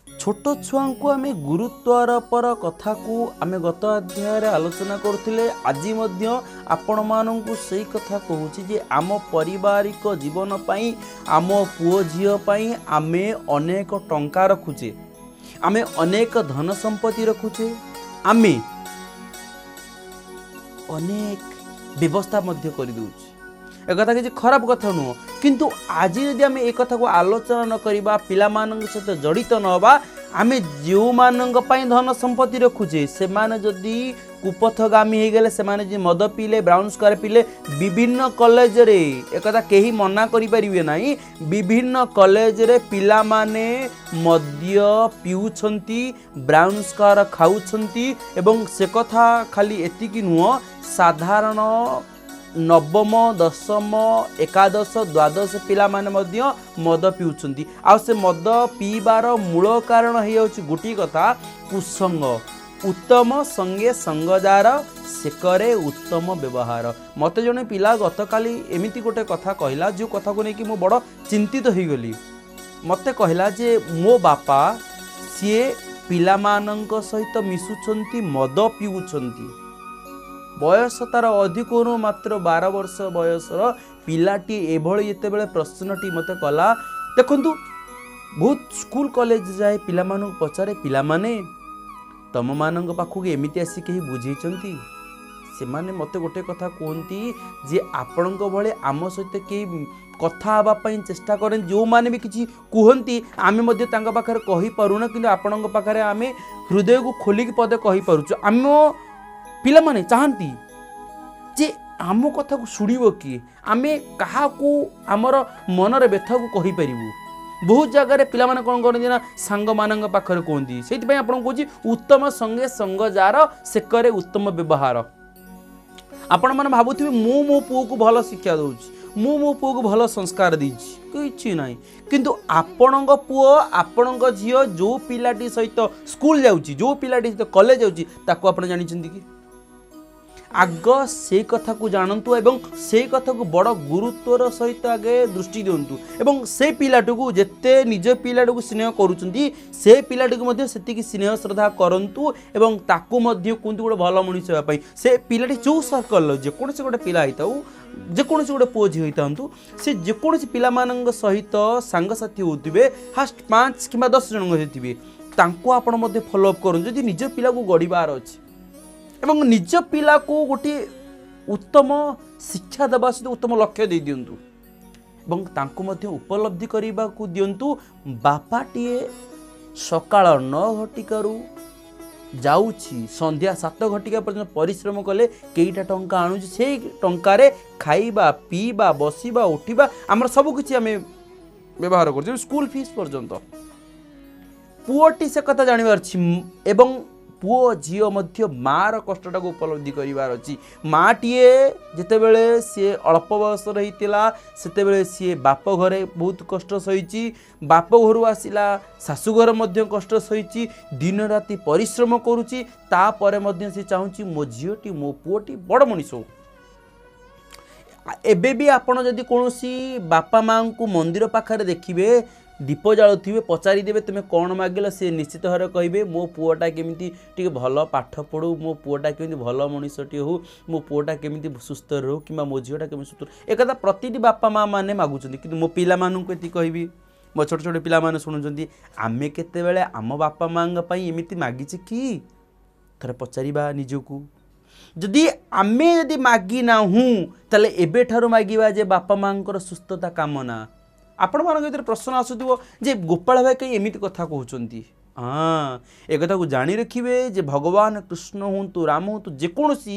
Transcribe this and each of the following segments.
ଛୋଟ ଛୁଆଙ୍କୁ ଆମେ ଗୁରୁତ୍ୱାରୋପର କଥାକୁ ଆମେ ଗତ ଅଧ୍ୟାୟରେ ଆଲୋଚନା କରୁଥିଲେ। ଆଜି ମଧ୍ୟ ଆପଣମାନଙ୍କୁ ସେଇ କଥା କହୁଛି ଯେ ଆମ ପାରିବାରିକ ଜୀବନ ପାଇଁ, ଆମ ପୁଅ ଝିଅ ପାଇଁ ଆମେ ଅନେକ ଟଙ୍କା ରଖୁଛେ, ଆମେ ଅନେକ ଧନ ସମ୍ପତ୍ତି ରଖୁଛେ, ଆମେ ଅନେକ ବ୍ୟବସ୍ଥା ମଧ୍ୟ କରିଦେଉଛେ। ଏକଥା କିଛି ଖରାପ କଥା ନୁହଁ, କିନ୍ତୁ ଆଜି ଯଦି ଆମେ ଏ କଥାକୁ ଆଲୋଚନା ନ କରିବା, ପିଲାମାନଙ୍କ ସହିତ ଜଡ଼ିତ ନ ହେବା, ଆମେ ଯେଉଁମାନଙ୍କ ପାଇଁ ଧନ ସମ୍ପତ୍ତି ରଖୁଛେ ସେମାନେ ଯଦି କୁପଥଗାମୀ ହେଇଗଲେ, ସେମାନେ ଯଦି ମଦ ପିଇଲେ, ବ୍ରାଉନ୍ ସ୍କୋୟାର ପିଇଲେ, ବିଭିନ୍ନ କଲେଜରେ, ଏକଥା କେହି ମନା କରିପାରିବେ ନାହିଁ, ବିଭିନ୍ନ କଲେଜରେ ପିଲାମାନେ ମଦ୍ୟ ପିଉଛନ୍ତି, ବ୍ରାଉନ୍ ସ୍କୋୟାର ଖାଉଛନ୍ତି। ଏବଂ ସେ କଥା ଖାଲି ଏତିକି ନୁହଁ, ସାଧାରଣ ନବମ, ଦଶମ, ଏକାଦଶ, ଦ୍ୱାଦଶ ପିଲାମାନେ ମଧ୍ୟ ମଦ ପିଉଛନ୍ତି। ଆଉ ସେ ମଦ ପିଇବାର ମୂଳ କାରଣ ହେଇଯାଉଛି ଗୋଟିଏ କଥା, କୁସଙ୍ଗ। ଉତ୍ତମ ସଙ୍ଗେ ସଙ୍ଗଯାର ସେକରେ ଉତ୍ତମ ବ୍ୟବହାର। ମୋତେ ଜଣେ ପିଲା ଗତକାଲି ଏମିତି ଗୋଟେ କଥା କହିଲା, ଯେଉଁ କଥାକୁ ନେଇକି ମୁଁ ବଡ଼ ଚିନ୍ତିତ ହେଇଗଲି। ମୋତେ କହିଲା ଯେ ମୋ ବାପା ସିଏ ପିଲାମାନଙ୍କ ସହିତ ମିଶୁଛନ୍ତି, ମଦ ପିଉଛନ୍ତି। ବୟସ ତାର ଅଧିକ ନୁହଁ, ମାତ୍ର 12 ବର୍ଷ ବୟସର ପିଲାଟି ଏଭଳି ଯେତେବେଳେ ପ୍ରଶ୍ନଟି ମୋତେ କଲା, ଦେଖନ୍ତୁ ବହୁତ ସ୍କୁଲ କଲେଜ ଯାଏ ପିଲାମାନଙ୍କୁ ପଚାରେ, ପିଲାମାନେ ତମମାନଙ୍କ ପାଖକୁ ଏମିତି ଆସି କେହି ବୁଝେଇଛନ୍ତି? ସେମାନେ ମୋତେ ଗୋଟେ କଥା କୁହନ୍ତି ଯେ ଆପଣଙ୍କ ଭଳି ଆମ ସହିତ କେହି କଥା ହେବା ପାଇଁ ଚେଷ୍ଟା କରନ୍ତି, ଯେଉଁମାନେ ବି କିଛି କୁହନ୍ତି ଆମେ ମଧ୍ୟ ତାଙ୍କ ପାଖରେ କହିପାରୁନା, କିନ୍ତୁ ଆପଣଙ୍କ ପାଖରେ ଆମେ ହୃଦୟକୁ ଖୋଲିକି ପଦେ କହିପାରୁଛୁ। ଆମ ପିଲାମାନେ ଚାହାନ୍ତି ଯେ ଆମ କଥାକୁ ଶୁଣିବ କିଏ, ଆମେ କାହାକୁ ଆମର ମନର ବ୍ୟଥାକୁ କହିପାରିବୁ। ବହୁତ ଜାଗାରେ ପିଲାମାନେ କ'ଣ କରନ୍ତି ନା ସାଙ୍ଗମାନଙ୍କ ପାଖରେ କୁହନ୍ତି। ସେଇଥିପାଇଁ ଆପଣଙ୍କୁ କହୁଛି, ଉତ୍ତମ ସଙ୍ଗେ ସଙ୍ଗ ଯାର ସେକରେ ଉତ୍ତମ ବ୍ୟବହାର। ଆପଣମାନେ ଭାବୁଥିବେ ମୁଁ ମୋ ପୁଅକୁ ଭଲ ଶିକ୍ଷା ଦେଉଛି, ମୁଁ ମୋ ପୁଅକୁ ଭଲ ସଂସ୍କାର ଦେଇଛି, କିଛି ନାହିଁ। କିନ୍ତୁ ଆପଣଙ୍କ ପୁଅ, ଆପଣଙ୍କ ଝିଅ ଯେଉଁ ପିଲାଟି ସହିତ ସ୍କୁଲ ଯାଉଛି, ଯେଉଁ ପିଲାଟି ସହିତ କଲେଜ ଯାଉଛି, ତାକୁ ଆପଣ ଜାଣିଛନ୍ତି କି? ଆଗ ସେଇ କଥାକୁ ଜାଣନ୍ତୁ ଏବଂ ସେଇ କଥାକୁ ବଡ଼ ଗୁରୁତ୍ୱର ସହିତ ଆଗେ ଦୃଷ୍ଟି ଦିଅନ୍ତୁ, ଏବଂ ସେ ପିଲାଟିକୁ ଯେତେ ନିଜ ପିଲାଟିକୁ ସ୍ନେହ କରୁଛନ୍ତି ସେ ପିଲାଟିକୁ ମଧ୍ୟ ସେତିକି ସ୍ନେହ ଶ୍ରଦ୍ଧା କରନ୍ତୁ ଏବଂ ତାକୁ ମଧ୍ୟ କୁହନ୍ତୁ ଗୋଟେ ଭଲ ମଣିଷ ହେବା ପାଇଁ। ସେ ପିଲାଟି ଯେଉଁ ସର୍କଲର ଯେକୌଣସି ଗୋଟେ ପିଲା ହେଇଥାଉ, ଯେକୌଣସି ଗୋଟେ ପୁଅ ଝିଅ ହେଇଥାନ୍ତୁ, ସେ ଯେକୌଣସି ପିଲାମାନଙ୍କ ସହିତ ସାଙ୍ଗସାଥି ହେଉଥିବେ, ଫାଷ୍ଟ 5 କିମ୍ବା 10 ଜଣଙ୍କ ହେଇଥିବେ, ତାଙ୍କୁ ଆପଣ ମଧ୍ୟ ଫଲୋଅପ୍ କରନ୍ତୁ ଯଦି ନିଜ ପିଲାକୁ ଗଢ଼ିବାର ଅଛି। ଏବଂ ନିଜ ପିଲାକୁ ଗୋଟିଏ ଉତ୍ତମ ଶିକ୍ଷା ଦେବା ସହିତ ଉତ୍ତମ ଲକ୍ଷ୍ୟ ଦେଇ ଦିଅନ୍ତୁ ଏବଂ ତାଙ୍କୁ ମଧ୍ୟ ଉପଲବ୍ଧି କରିବାକୁ ଦିଅନ୍ତୁ। ବାପାଟିଏ ସକାଳ 9 ଘଟିକାରୁ ଯାଉଛି, ସନ୍ଧ୍ୟା 7 ଘଟିକା ପର୍ଯ୍ୟନ୍ତ ପରିଶ୍ରମ କଲେ କେଇଟା ଟଙ୍କା ଆଣୁଛି, ସେଇ ଟଙ୍କାରେ ଖାଇବା, ପିଇବା, ବସିବା, ଉଠିବା, ଆମର ସବୁକିଛି ଆମେ ବ୍ୟବହାର କରୁଛୁ, ସ୍କୁଲ ଫିସ୍ ପର୍ଯ୍ୟନ୍ତ। ପୁଅଟି ସେ କଥା ଜାଣିବାର ଅଛି ଏବଂ ପୁଅ ଝିଅ ମଧ୍ୟ ମାଆର କଷ୍ଟଟାକୁ ଉପଲବ୍ଧି କରିବାର ଅଛି। ମାଆଟିଏ ଯେତେବେଳେ ସିଏ ଅଳ୍ପ ବୟସର ହେଇଥିଲା, ସେତେବେଳେ ସିଏ ବାପ ଘରେ ବହୁତ କଷ୍ଟ ସହିଛି, ବାପ ଘରୁ ଆସିଲା ଶାଶୁଘର ମଧ୍ୟ କଷ୍ଟ ସହିଛି, ଦିନ ରାତି ପରିଶ୍ରମ କରୁଛି, ତାପରେ ମଧ୍ୟ ସେ ଚାହୁଁଛି ମୋ ଝିଅଟି, ମୋ ପୁଅଟି ବଡ଼ ମଣିଷ ହଉ। ଏବେ ବି ଆପଣ ଯଦି କୌଣସି ବାପା ମାଆଙ୍କୁ ମନ୍ଦିର ପାଖରେ ଦେଖିବେ, ଦୀପ ଜାଳୁଥିବେ, ପଚାରିଦେବେ ତୁମେ କ'ଣ ମାଗିଲ, ସେ ନିଶ୍ଚିତ ଭାବରେ କହିବେ ମୋ ପୁଅଟା କେମିତି ଟିକେ ଭଲ ପାଠ ପଢ଼ୁ, ମୋ ପୁଅଟା କେମିତି ଭଲ ମଣିଷଟିଏ ହଉ, ମୋ ପୁଅଟା କେମିତି ସୁସ୍ଥ ରହୁ, କିମ୍ବା ମୋ ଝିଅଟା କେମିତି ସୁସ୍ଥ ରହୁ। ଏକଥା ପ୍ରତିଟି ବାପା ମା ମାନେ ମାଗୁଛନ୍ତି। କିନ୍ତୁ ମୋ ପିଲାମାନଙ୍କୁ ଏତିକି କହିବି, ମୋ ଛୋଟ ଛୋଟ ପିଲାମାନେ ଶୁଣୁଛନ୍ତି, ଆମେ କେତେବେଳେ ଆମ ବାପା ମାଆଙ୍କ ପାଇଁ ଏମିତି ମାଗିଛେ କି? ଥରେ ପଚାରିବା ନିଜକୁ। ଯଦି ଆମେ ଯଦି ମାଗି ନାହୁଁ, ତାହେଲେ ଏବେଠାରୁ ମାଗିବା ଯେ ବାପା ମାଆଙ୍କର ସୁସ୍ଥତା କାମନା। ଆପଣମାନଙ୍କ ଭିତରେ ପ୍ରଶ୍ନ ଆସୁଥିବ ଯେ ଗୋପାଳ ଭାଇ କାହିଁ ଏମିତି କଥା କହୁଛନ୍ତି? ହଁ, ଏକଥାକୁ ଜାଣି ରଖିବେ ଯେ ଭଗବାନ କୃଷ୍ଣ ହୁଅନ୍ତୁ, ରାମ ହୁଅନ୍ତୁ, ଯେକୌଣସି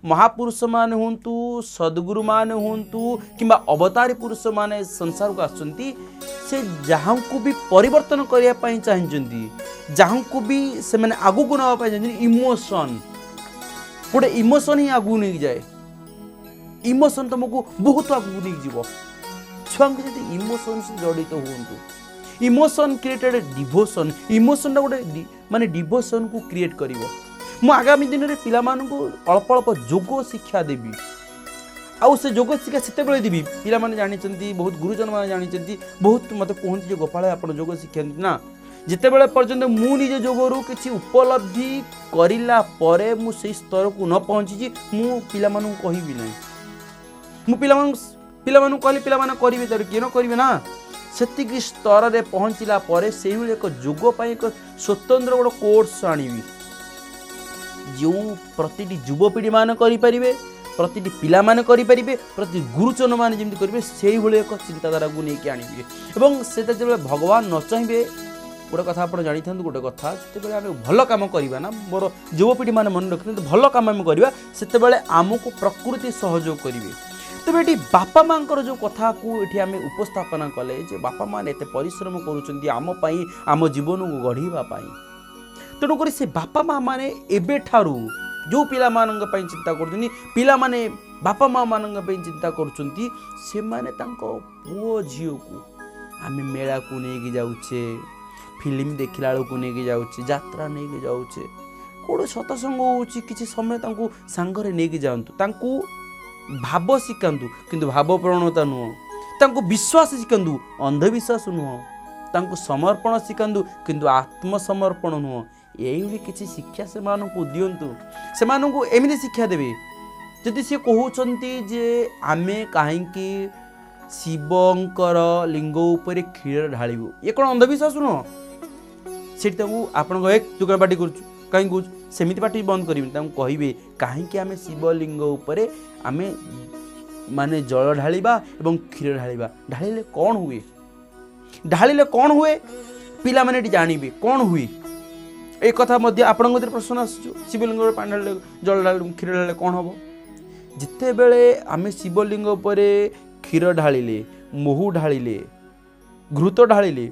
ମହାପୁରୁଷମାନେ ହୁଅନ୍ତୁ, ସଦ୍ଗୁରୁମାନେ ହୁଅନ୍ତୁ, କିମ୍ବା ଅବତାରୀ ପୁରୁଷମାନେ ସଂସାରକୁ ଆସୁଛନ୍ତି, ସେ ଯାହାଙ୍କୁ ବି ପରିବର୍ତ୍ତନ କରିବା ପାଇଁ ଚାହିଁଛନ୍ତି, ଯାହାଙ୍କୁ ବି ସେମାନେ ଆଗକୁ ନେବା ପାଇଁ ଚାହିଁଛନ୍ତି, ଇମୋସନ୍ ଗୋଟେ ଇମୋସନ୍ ହିଁ ଆଗକୁ ନେଇକି ଯାଏ। ଇମୋସନ୍ ତୁମକୁ ବହୁତ ଆଗକୁ ନେଇକି ଯିବ। ଛୁଆଙ୍କୁ ଯଦି ଇମୋସନ୍ ଜଡ଼ିତ ହୁଅନ୍ତୁ, ଇମୋସନ୍ କ୍ରିଏଟେଡ୍ ଡିଭୋସନ୍, ଇମୋସନ୍ଟା ଗୋଟେ ମାନେ ଡିଭୋସନ୍କୁ କ୍ରିଏଟ୍ କରିବ। ମୁଁ ଆଗାମୀ ଦିନରେ ପିଲାମାନଙ୍କୁ ଅଳ୍ପ ଅଳ୍ପ ଯୋଗ ଶିକ୍ଷା ଦେବି, ଆଉ ସେ ଯୋଗ ଶିକ୍ଷା ସେତେବେଳେ ଦେବି। ପିଲାମାନେ ଜାଣିଛନ୍ତି, ବହୁତ ଗୁରୁଜନମାନେ ଜାଣିଛନ୍ତି, ବହୁତ ମୋତେ କୁହନ୍ତି ଯେ ଗୋପାଳ ଆପଣ ଯୋଗ ଶିଖାନ୍ତି ନା? ଯେତେବେଳେ ପର୍ଯ୍ୟନ୍ତ ମୁଁ ନିଜ ଯୋଗରୁ କିଛି ଉପଲବ୍ଧି କରିଲା ପରେ ମୁଁ ସେଇ ସ୍ତରକୁ ନ ପହଞ୍ଚିଛି, ମୁଁ ପିଲାମାନଙ୍କୁ କହିବି ନାହିଁ। ମୁଁ ପିଲାମାନଙ୍କୁ କହିଲେ ପିଲାମାନେ କରିବେ, ତାର କିଏ ନ କରିବେ ନା। ସେତିକି ସ୍ତରରେ ପହଞ୍ଚିଲା ପରେ ସେଇଭଳି ଏକ ଯୋଗ ପାଇଁ ଏକ ସ୍ୱତନ୍ତ୍ର ଗୋଟେ କୋର୍ସ ଆଣିବି, ଯେଉଁ ପ୍ରତିଟି ଯୁବପିଢ଼ିମାନେ କରିପାରିବେ, ପ୍ରତିଟି ପିଲାମାନେ କରିପାରିବେ, ପ୍ରତି ଗୁରୁଜନମାନେ ଯେମିତି କରିବେ, ସେଇଭଳି ଏକ ଚିନ୍ତାଧାରାକୁ ନେଇକି ଆଣିବି। ଏବଂ ସେଇଟା ଯେତେବେଳେ ଭଗବାନ ନ ଚାହିଁବେ, ଗୋଟେ କଥା ଆପଣ ଜାଣିଥାନ୍ତୁ, ଗୋଟେ କଥା, ଯେତେବେଳେ ଆମେ ଭଲ କାମ କରିବା ନା, ମୋର ଯୁବପିଢ଼ିମାନେ ମନେ ରଖିଥାନ୍ତୁ, ଭଲ କାମ ଆମେ କରିବା ସେତେବେଳେ ଆମକୁ ପ୍ରକୃତି ସହଯୋଗ କରିବେ। ତେବେ ଏଠି ବାପା ମାଆଙ୍କର ଯେଉଁ କଥାକୁ ଏଠି ଆମେ ଉପସ୍ଥାପନା କଲେ ଯେ ବାପା ମାଆମାନେ ଏତେ ପରିଶ୍ରମ କରୁଛନ୍ତି ଆମ ପାଇଁ, ଆମ ଜୀବନକୁ ଗଢ଼ିବା ପାଇଁ, ତେଣୁକରି ସେ ବାପା ମାଆ ମାନେ ଏବେଠାରୁ ଯେଉଁ ପିଲାମାନଙ୍କ ପାଇଁ ଚିନ୍ତା କରୁଛନ୍ତି, ପିଲାମାନେ ବାପା ମାଆମାନଙ୍କ ପାଇଁ ଚିନ୍ତା କରୁଛନ୍ତି, ସେମାନେ ତାଙ୍କ ପୁଅ ଝିଅକୁ ଆମେ ମେଳାକୁ ନେଇକି ଯାଉଛେ, ଫିଲ୍ମ ଦେଖିଲା ବେଳକୁ ନେଇକି ଯାଉଛେ, ଯାତ୍ରା ନେଇକି ଯାଉଛେ, କେଉଁଠି ସତସଙ୍ଗ ହେଉଛି, କିଛି ସମୟ ତାଙ୍କୁ ସାଙ୍ଗରେ ନେଇକି ଯାଆନ୍ତୁ, ତାଙ୍କୁ ଭାବ ଶିଖାନ୍ତୁ, କିନ୍ତୁ ଭାବ ପ୍ରବଣତା ନୁହଁ, ତାଙ୍କୁ ବିଶ୍ୱାସ ଶିଖାନ୍ତୁ, ଅନ୍ଧବିଶ୍ୱାସ ନୁହଁ, ତାଙ୍କୁ ସମର୍ପଣ ଶିଖାନ୍ତୁ, କିନ୍ତୁ ଆତ୍ମସମର୍ପଣ ନୁହଁ। ଏଇଭଳି କିଛି ଶିକ୍ଷା ସେମାନଙ୍କୁ ଦିଅନ୍ତୁ। ସେମାନଙ୍କୁ ଏମିତି ଶିକ୍ଷା ଦେବେ, ଯଦି ସିଏ କହୁଛନ୍ତି ଯେ ଆମେ କାହିଁକି ଶିବଙ୍କର ଲିଙ୍ଗ ଉପରେ କ୍ଷୀର ଢାଳିବୁ, ଇଏ କ'ଣ ଅନ୍ଧବିଶ୍ୱାସ ନୁହଁ? ସେଠି ତାଙ୍କୁ ଆପଣ କହିବେ ତୁ କ'ଣ ପାଟି କରୁଛୁ, କାହିଁକି କହୁଛୁ, ସେମିତି ପାଟି ବନ୍ଦ କରିବେନି। ତାଙ୍କୁ କହିବେ କାହିଁକି ଆମେ ଶିବଲିଙ୍ଗ ଉପରେ ଆମେ ମାନେ ଜଳ ଢାଳିବା ଏବଂ କ୍ଷୀର ଢାଳିବା, ଢାଳିଲେ କ'ଣ ହୁଏ, ଢାଳିଲେ କ'ଣ ହୁଏ, ପିଲାମାନେ ଏଠି ଜାଣିବେ କ'ଣ ହୁଏ। ଏ କଥା ମଧ୍ୟ ଆପଣଙ୍କ ଭିତରେ ପ୍ରଶ୍ନ ଆସୁଛୁ, ଶିବଲିଙ୍ଗରେ ପାଣି ଢାଳିଲେ, ଜଳ ଢାଳିଲେ, କ୍ଷୀର ଢାଳିଲେ କ'ଣ ହେବ? ଯେତେବେଳେ ଆମେ ଶିବଲିଙ୍ଗ ଉପରେ କ୍ଷୀର ଢାଳିଲେ, ମହୁ ଢାଳିଲେ, ଘୃତ ଢାଳିଲେ,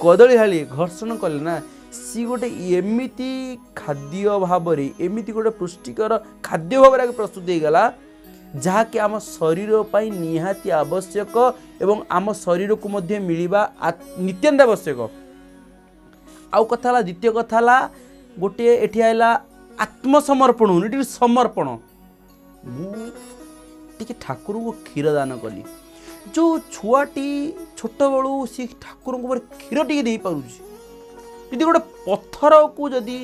କଦଳୀ ଢାଳିଲେ, ଘର୍ଷଣ କଲେ ନା, ସିଏ ଗୋଟେ ଏମିତି ଖାଦ୍ୟ ଭାବରେ, ଏମିତି ଗୋଟେ ପୁଷ୍ଟିକର ଖାଦ୍ୟ ଭାବରେ ଆଗେ ପ୍ରସ୍ତୁତ ହେଇଗଲା, ଯାହାକି ଆମ ଶରୀର ପାଇଁ ନିହାତି ଆବଶ୍ୟକ ଏବଂ ଆମ ଶରୀରକୁ ମଧ୍ୟ ମିଳିବା ନିତ୍ୟାନ୍ତ ଆବଶ୍ୟକ। ଆଉ କଥା ହେଲା, ଦ୍ୱିତୀୟ କଥା ହେଲା ଗୋଟିଏ ଏଠି ଆଇଲା ଆତ୍ମସମର୍ପଣ, ଏଠି ସମର୍ପଣ। ମୁଁ ଟିକେ ଠାକୁରଙ୍କୁ କ୍ଷୀର ଦାନ କଲି, ଯେଉଁ ଛୁଆଟି ଛୋଟବେଳୁ ସେ ଠାକୁରଙ୍କ ଉପରେ କ୍ଷୀର ଟିକେ ଦେଇପାରୁଛି, ଯଦି ଗୋଟେ ପଥରକୁ ଯଦି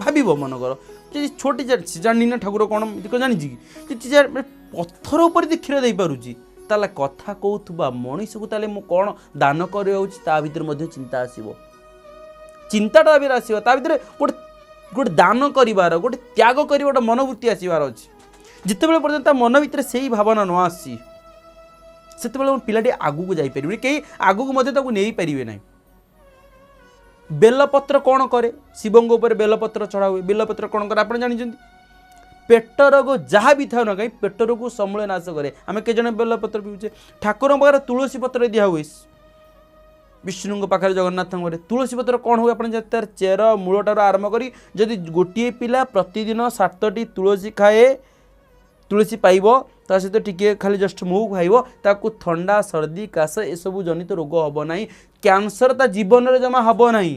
ଭାବିବ, ମନେକର ଯଦି ଛୁଆଟି ଜାଣିନି ନା ଠାକୁର କ'ଣ ଜାଣିଛି କି, ଯଦି ପଥର ଉପରେ ଯଦି କ୍ଷୀର ଦେଇପାରୁଛି, ତାହେଲେ କଥା କହୁଥିବା ମଣିଷକୁ ତାହେଲେ ମୁଁ କ'ଣ ଦାନ କରିବାକୁ, ତା ଭିତରେ ମଧ୍ୟ ଚିନ୍ତା ଆସିବ, ଚିନ୍ତାଟା ବି ଆସିବ, ତା ଭିତରେ ଗୋଟେ ଗୋଟେ ଦାନ କରିବାର, ଗୋଟେ ତ୍ୟାଗ କରିବାର ଗୋଟେ ମନୋବୃତ୍ତି ଆସିବାର ଅଛି। ଯେତେବେଳେ ପର୍ଯ୍ୟନ୍ତ ତା ମନ ଭିତରେ ସେଇ ଭାବନା ନ ଆସିଛି, ସେତେବେଳେ ମୋ ପିଲାଟି ଆଗକୁ ଯାଇପାରିବନି, କେହି ଆଗକୁ ମଧ୍ୟ ତାକୁ ନେଇପାରିବେ ନାହିଁ। ବେଲପତ୍ର କ'ଣ କରେ? ଶିବଙ୍କ ଉପରେ ବେଲପତ୍ର ଚଢ଼ା ହୁଏ। ବେଲପତ୍ର କ'ଣ କରେ ଆପଣ ଜାଣିଛନ୍ତି? ପେଟ ରୋଗ ଯାହା ବି ଥାଉ ନା କାହିଁ, ପେଟ ରୋଗକୁ ସମୂଳେ ନାଶ କରେ। ଆମେ କେତେ ଜଣ ବେଲପତ୍ର ପିଉଛେ? ଠାକୁରଙ୍କ ପାଖରେ ତୁଳସୀ ପତ୍ର ଦିଆ ହୁଏ, ବିଷ୍ଣୁଙ୍କ ପାଖରେ, ଜଗନ୍ନାଥଙ୍କ ପାଖରେ ତୁଳସୀ ପତ୍ର କ'ଣ ହୁଏ ଆପଣ? ତାର ଚେର ମୂଳଟାରୁ ଆରମ୍ଭ କରି ଯଦି ଗୋଟିଏ ପିଲା ପ୍ରତିଦିନ 7ଟି ତୁଳସୀ ଖାଏ, ତୁଳସୀ ପାଇବ, ତା ସହିତ ଟିକିଏ ଖାଲି ଜଷ୍ଟ ମହୁ ଖାଇବ, ତାକୁ ଥଣ୍ଡା, ସର୍ଦ୍ଦି, କାଶ ଏସବୁ ଜନିତ ରୋଗ ହେବ ନାହିଁ, କ୍ୟାନ୍ସର ତା ଜୀବନରେ ଜମା ହେବ ନାହିଁ।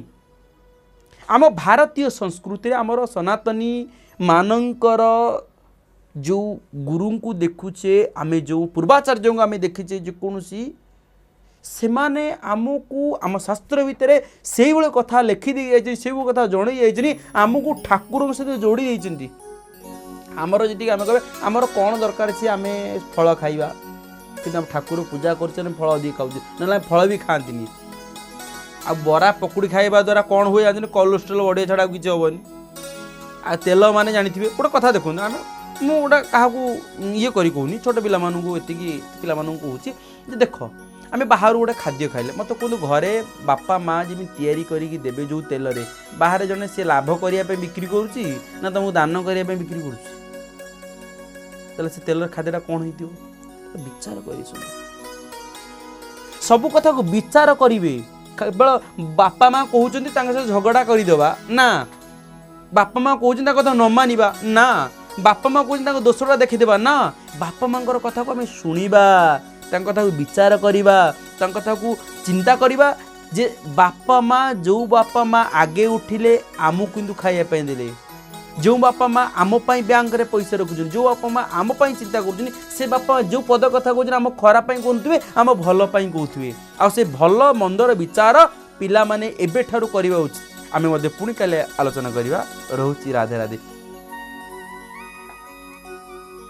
ଆମ ଭାରତୀୟ ସଂସ୍କୃତିରେ ଆମର ସନାତନୀ ମାନଙ୍କର ଯେଉଁ ଗୁରୁଙ୍କୁ ଦେଖୁଛେ ଆମେ, ଯେଉଁ ପୂର୍ବାଚାର୍ଯ୍ୟଙ୍କୁ ଆମେ ଦେଖିଛେ, ଯେକୌଣସି ସେମାନେ ଆମକୁ ଆମ ଶାସ୍ତ୍ର ଭିତରେ ସେଇଭଳି କଥା ଲେଖିଦେଇ ଯାଇଛନ୍ତି, ସେଇଭଳି କଥା ଜଣେଇ ଯାଇଛନ୍ତି, ଆମକୁ ଠାକୁରଙ୍କ ସହିତ ଯୋଡ଼ି ଦେଇଛନ୍ତି। ଆମର ଯେତିକି ଆମେ କହିବେ ଆମର କ'ଣ ଦରକାର ଅଛି, ଆମେ ଫଳ ଖାଇବା, କିନ୍ତୁ ଆମେ ଠାକୁର ପୂଜା କରୁଛନ୍ତି ଫଳ ଅଧିକ ଖାଉଛେ, ନହେଲେ ଆମେ ଫଳ ବି ଖାଆନ୍ତିନି। ଆଉ ବରା ପକୁଡ଼ି ଖାଇବା ଦ୍ୱାରା କ'ଣ ହୁଏ ଜାଣିଛନ୍ତି? କୋଲେଷ୍ଟ୍ରଲ୍ ବଢ଼ିବା ଛଡ଼ା ଆଉ କିଛି ହେବନି। ଆଉ ତେଲ ମାନେ ଜାଣିଥିବେ। ଗୋଟେ କଥା ଦେଖନ୍ତୁ, ଆମେ ମୁଁ ଗୋଟେ କାହାକୁ ଇଏ କରି କହୁନି, ଛୋଟ ପିଲାମାନଙ୍କୁ ଏତିକି ପିଲାମାନଙ୍କୁ କହୁଛି ଯେ ଦେଖ, ଆମେ ବାହାରୁ ଗୋଟେ ଖାଦ୍ୟ ଖାଇଲେ, ମୋତେ କୁହନ୍ତୁ ଘରେ ବାପା ମା ଯେମିତି ତିଆରି କରିକି ଦେବେ ଯେଉଁ ତେଲରେ, ବାହାରେ ଜଣେ ସିଏ ଲାଭ କରିବା ପାଇଁ ବିକ୍ରି କରୁଛି ନା ତୁମକୁ ଦାନ କରିବା ପାଇଁ ବିକ୍ରି କରୁଛି? ତାହେଲେ ସେ ତେଲର ଖାଦ୍ୟଟା କ'ଣ ହେଇଥିବ? ବିଚାର କରିଛନ୍ତି, ସବୁ କଥାକୁ ବିଚାର କରିବେ। କେବଳ ବାପା ମା କହୁଛନ୍ତି ତାଙ୍କ ସହିତ ଝଗଡ଼ା କରିଦେବା ନା, ବାପା ମା କହୁଛନ୍ତି ତାଙ୍କ କଥା ନ ମାନିବା ନା, ବାପା ମା କହୁଛନ୍ତି ତାଙ୍କ ଦୋଷଟା ଦେଖିଦେବା ନା, ବାପା ମାଙ୍କର କଥାକୁ ଆମେ ଶୁଣିବା, ତାଙ୍କ କଥାକୁ ବିଚାର କରିବା, ତାଙ୍କ କଥାକୁ ଚିନ୍ତା କରିବା ଯେ ବାପା ମା, ଯେଉଁ ବାପା ମା ଆଗେ ଉଠିଲେ ଆମକୁ କିନ୍ତୁ ଖାଇବା ପାଇଁ ଦେଲେ, ଯେଉଁ ବାପା ମା ଆମ ପାଇଁ ବ୍ୟାଙ୍କରେ ପଇସା ରଖୁଛନ୍ତି, ଯେଉଁ ବାପା ମା ଆମ ପାଇଁ ଚିନ୍ତା କରୁଛନ୍ତି, ସେ ବାପା ଯେଉଁ ପଦ କଥା କହୁଛନ୍ତି ଆମ ଖରାପ ପାଇଁ କହୁନଥିବେ, ଆମ ଭଲ ପାଇଁ କହୁଥିବେ। ଆଉ ସେ ଭଲ ମନ୍ଦର ବିଚାର ପିଲାମାନେ ଏବେଠାରୁ କରିବା ଉଚିତ, ଆମେ ମଧ୍ୟ ପୁଣି କାଲି ଆଲୋଚନା କରିବା। ରହୁଛି, ରାଧେ ରାଧେ।